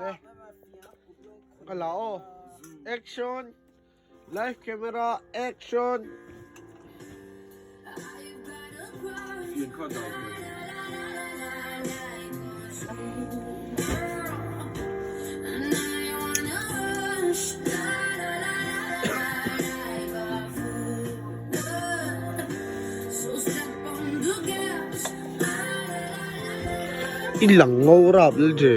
Le. Ka la aw. Action. Live camera action. Fian kha dai thei. I lang ngo rap le je.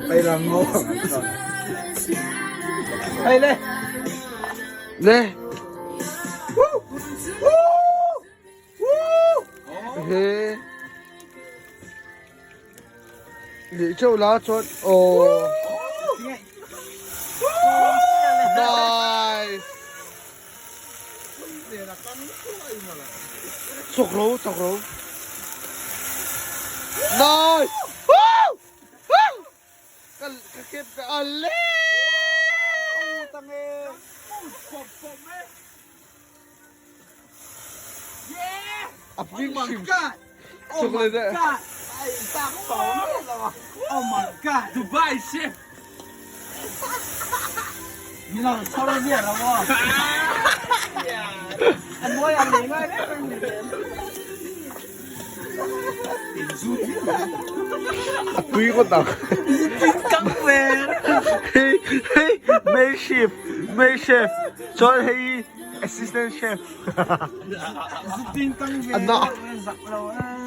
Pai lang ngo. Hei le. Le. Woo! Woo! Woo! He. Leh chauh la chuan aw. Nice. Chawk ro chawk ro. Nice. Woo! Woo! Ka ka kep ka ale. A ping hrim. Oh my god! Oh my god! Dubai chef. Ni lo chho lo bia lo mo. An moi an le ngai le peng le. A tui ngawt ang. Kang ve. Hei hei main chef main chef chuan hei assistant chef. Zitin kang ve. An na. Zak lo e.